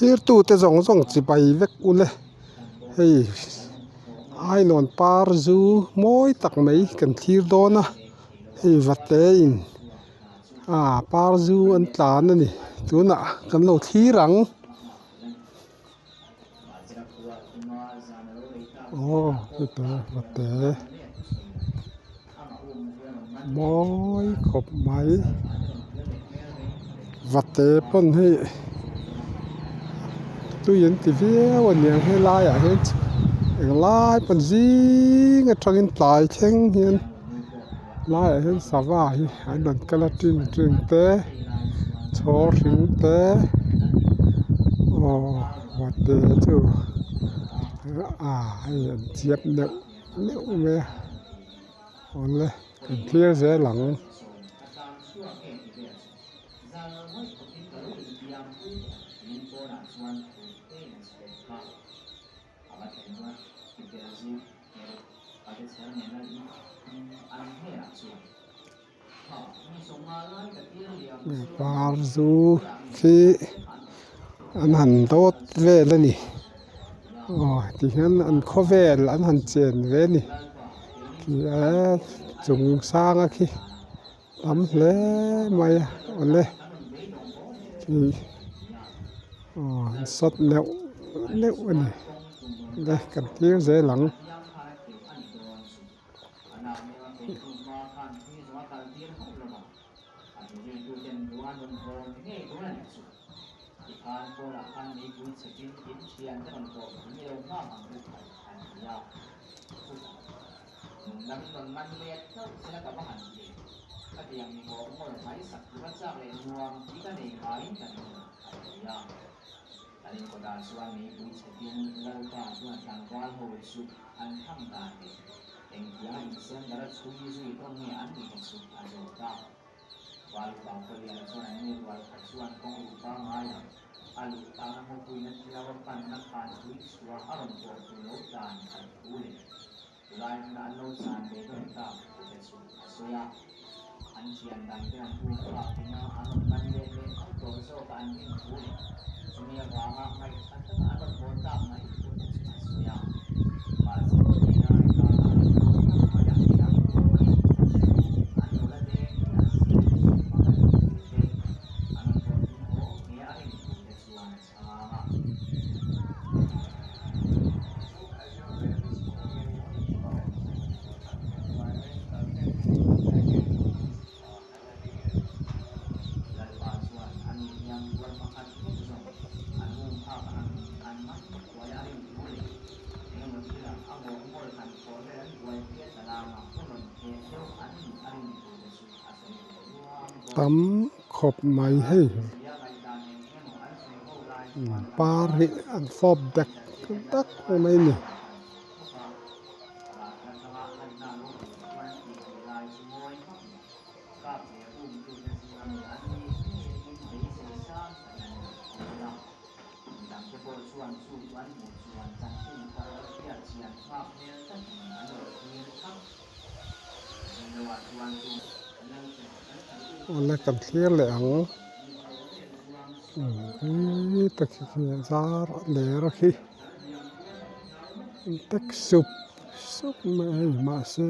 Thirtute zawng zawng chibai vek ule hei ainawn par zu mawi tak mai kan thlir dawn a hei vate in ah par zu an tlan a ni tunah kan lo thlir ang. Aw chutah vate mawi khawp mai vate pawn hei tui an ti viau a niang helai ah hian englai pawn zing atangin tlai thleng hian laiah hian sava hi an rawn kal a ṭing ṭing te chhawr hring te aw vate chu ah hei an chiap neuh neuh mai a awle kan thlir zel ang. Par zu khi an han dawt vel a ni aw tihian an khawvel an han chen ve a ni khi a chung sanga khi tam hle mai a awle khi aw an sawt neuh neuh a ni le kan thlir zel ang. Tam khawp mai hei par hi an fawp dek dek mai a ni. Awle kan thlir leh ang umm he ta khi khi a zar a ler a khi an tek sup sup mai a hei mahse.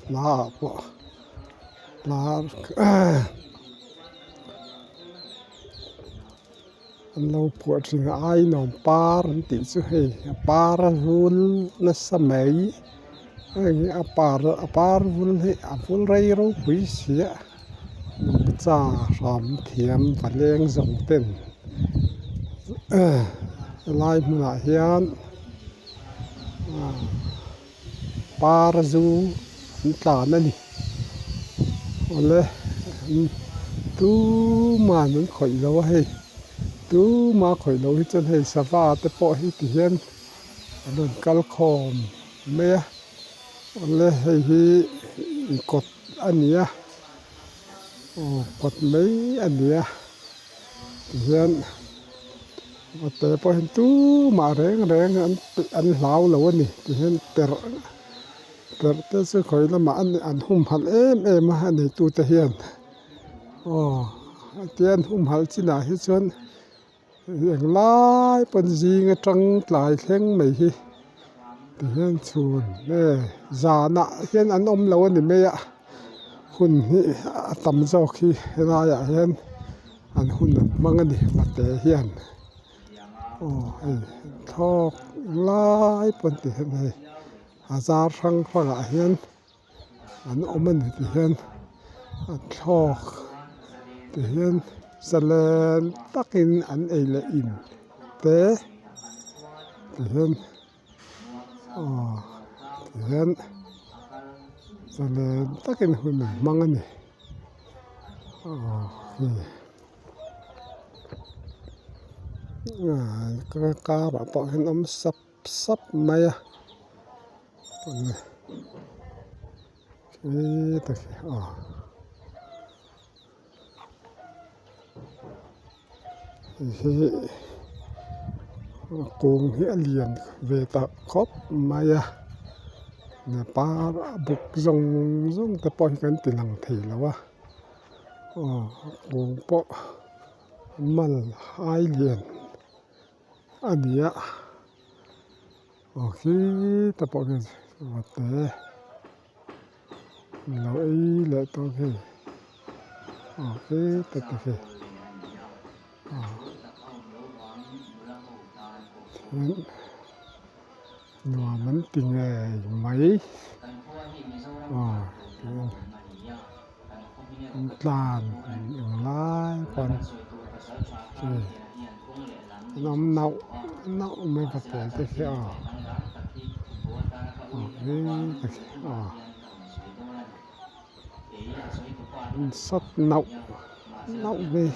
Hmaah pawh an lo phuah thin a ainawn par an tih chu hei a par a vul nasa mai hei hi a par a par vul hi a vul rei ropui si a nungcha hram thiam va leng zawng ten helai hmunah hian par zu an tlan a ni awle tuman an khawih lo a hei tuma khawih lo hi chuan hei sava te pawh hi ti hian an rawn kal khawm mai a awle hei hi kawt a ni a. Aw kawt mai a ni a tihian vate pawh hian tumah reng reng an hlau lo a ni tihian perh perh te chu khawi lamah an humhalh em em a a neitute hian aw hetia an humhalh chinah hi chuan. Englai pawn zing atang tlai thleng mai hi tihian chhun nge zanah hian an awm lo a ni mai a hun hi a tam zawk hi helaiah hian an hun an hmang a ni vate hian aw hei thlawk lai pawn ti hian hei a zar hrang hrangah hian. An awm a ni ti hian a thlawk ti hian zalen takin an ei leh in te ti hian aw ti hian zalen takin hun an hmang a ni aw hei karah pawh hian awm sap sap mai a Heihi kung hi a lian ve ta khawp mai a par a buk zawng zawng te pawh hi kan ti lang thei lo a aw kung pawh mal ai lian a ni a. Aw khi te pawh khi vate lo ei leh tawh khi aw khi te te khi aw chuan nuam an ti ngei mai aw chuan an tlan englai pawn khi. An awm nauh nauh mai ka tel te khi aw aw he te khi aw an sat nauh nauh mai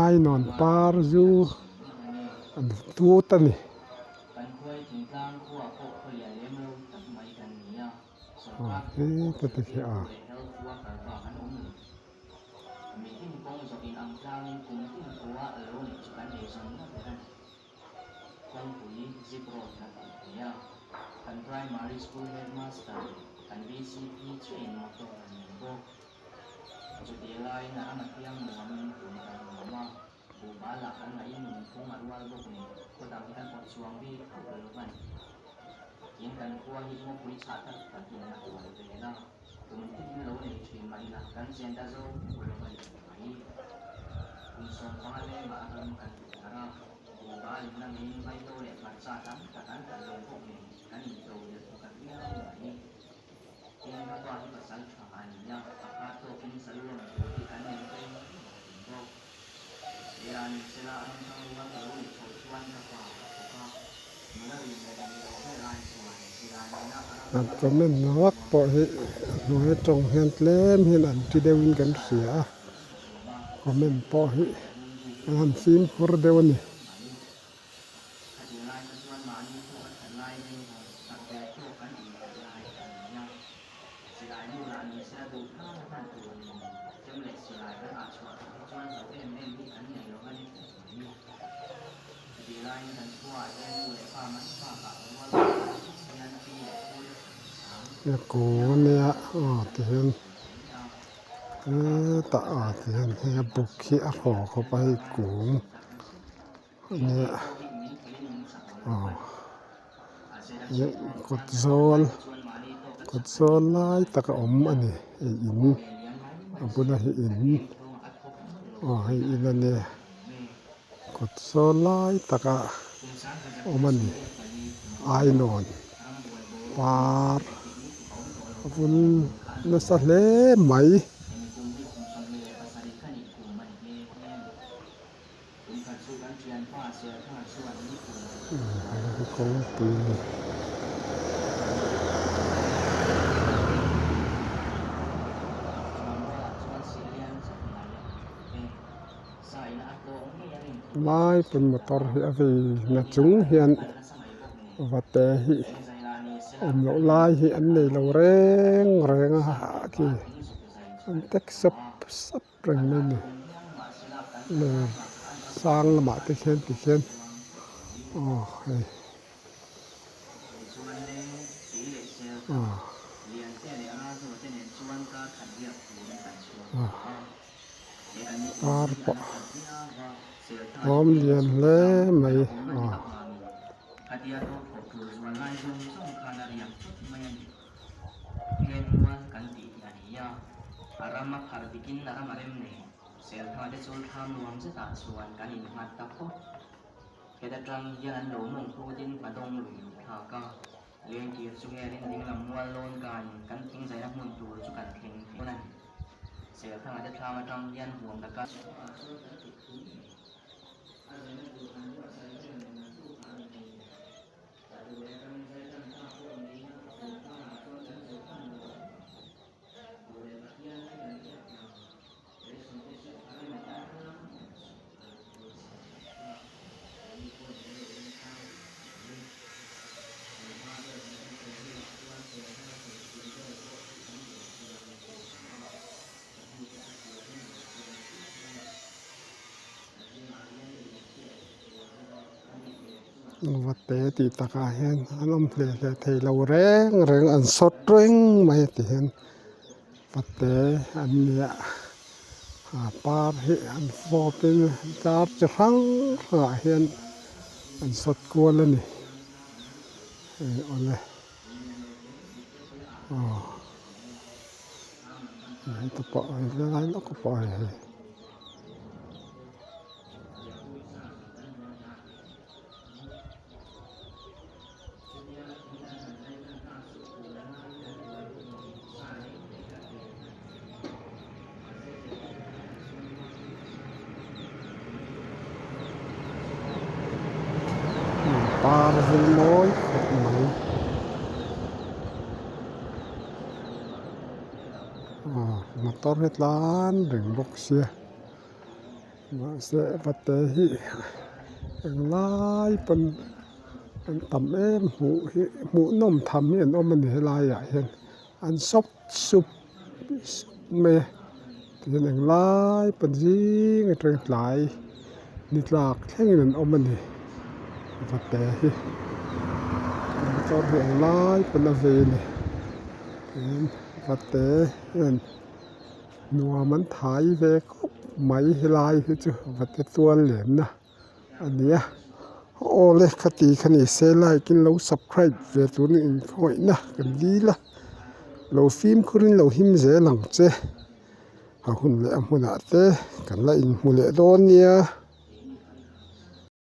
ainawn par zu an tut a ni. Aw he te te khi aw. An comment vak pawh hi a hnuai atang hian tlem hian an ti deuhin kan hria a comment pawh hi an han fimkhur deuh a ni. Kung ania aw ti hian hetah aw ti hian hei a buk hi a haw khawp a hei kung ania aw kawt zawl kawt zawl lai tak a awm a ni hei in a bula hi in aw hei in ania. Kawt saw lai taka awm a ni. Ainawn par a vun nasa hle mai. Kawngpui a ni. Lai pawn motor hi a vei na chung hian vate hi awm loh lai hi an nei lo reng reng a khi an tek sep sep. reng mai a ni ler sang lamah te khian tikhian aw hei aw par pawh awm lian hle mai aw. Vate tih takah hian an awm hle hle thei lo reng reng an sawt reng mai a ti hian vate an nia a par hi an fawp in tar chi hrang hrang ah hian an sawt kual a ni hei awle aw heta pawh helai lawk pawh hei hei. Par vul mawi khawp mai aw motor hi tlan reng bawk sia. Mahse vate hi englai pawn an tam em hmuh hi hmuh nawm tham hi an awm a ni helaiah hian an sawp sup sup mai a tihian englai pawn zing atang tlai ni tlak thlengin an awm a ni vate hi motor hi englai pawn a vei a ni tihian vate hian. Nuam an thai ve khawp mai helai hi chu va te tual lenna a ni a awle ka ti kha ni se like in lo subscribe ve turin inkhawihna kan dil a lo fimkhur in lo him zel ang che a hun leh a hmunah te kan la inhmu leh dawn nia.